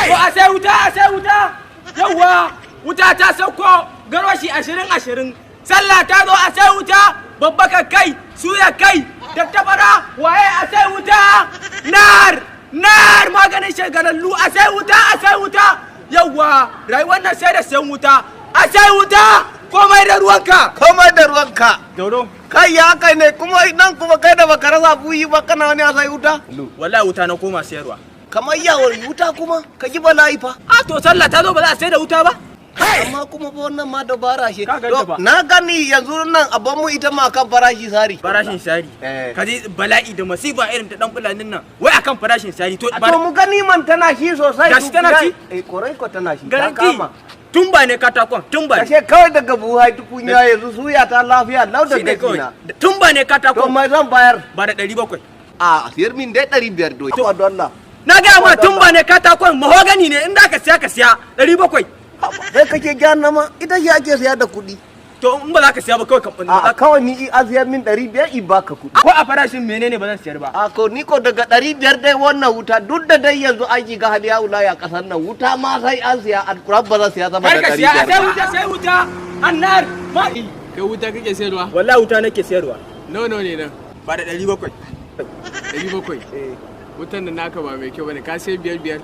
To a sai wuta, a sai wuta. Yawwa, wuta ta sauko garwashi 20 20. Sallah ta zo, a sai wuta, babbaka kai, suya kai, tattabara, waye, a sai wuta. Nar, nar maganin shagalallu, a sai wuta, a sai wuta. Yawwa, rayuwar nan sai da sayan wuta. A sai wuta, komai da ruwanka. Komai da ruwanka. Dauro. Kai, ya kai ne kuma nan kuma kai da baka rasa buyi ba, kana wani a sai wuta? Wallahi wuta na koma sayarwa. Kamar yawon wuta kuma ka ji bala'i fa. A to, sallah ta zo, ba za a sai da wuta ba? Amma kuma fa wannan ma dabara shi. Ka ganta ba. Na gani yanzu nan a mu ita ma kan farashi sari. Farashin sari. Eh. Ka ji bala'i da masifa irin ta dan fulanin nan. Wai akan farashin sari to. To mu gani man, tana shi sosai. Gashi tana ci? Eh, korai ko tana shi. Ta Garanti. kama. Tumba ne katakon, tumba ne. Kashe kawai daga buhai tukunya yanzu suya ta lafiya lau da Shi ne kawai. gajina. Tumba ne To katakon. mai zan bayar? Ba da 700. A siyar min dai 500 doyi. To Allah. Na gaya ma, tumba ne katakon, mahogany ne, in da ka siya ka siya 700. Sai kake gyara ma ita shi ake siya da kuɗi. To in ba za ka siya ba kawai ka A kawai ni a siyar min 500 i baka kuɗi. Ko a farashin menene ba zan siyar ba. A ko ni ko daga 500 dai wannan wuta, duk da dai yanzu an shiga hali haula ya kasar nan, wuta ma sai an siya, alkuran ba zan siya sama Kar da ka ɗari siya, a biyar sai ba. wuta, sai wuta. Annar. Ma. Kai, wuta kake sayarwa? Wallahi wuta nake sayarwa. Nawa nawa ne nan? Ba da 700. 700. Wutan da naka ba mai kyau bane, ka sai biyar biyar.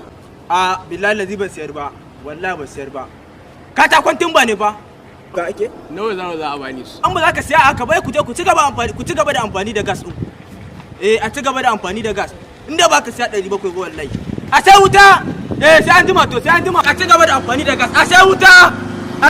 A billahi lazi ban siyar ba. Wallahi ban siyar ba. Katakon tumba ne fa. Ka ake? Nawa za a bani su? An ba za ka siya haka bai, ku je ku ci gaba amfani, ku ci gaba da amfani da gas din. Eh, a ci gaba da amfani da gas. Inda ba ka siya 700 ba wallahi. A sai wuta. Eh, sai an jima, to sai an jima. A ci gaba da amfani da gas. A sai wuta.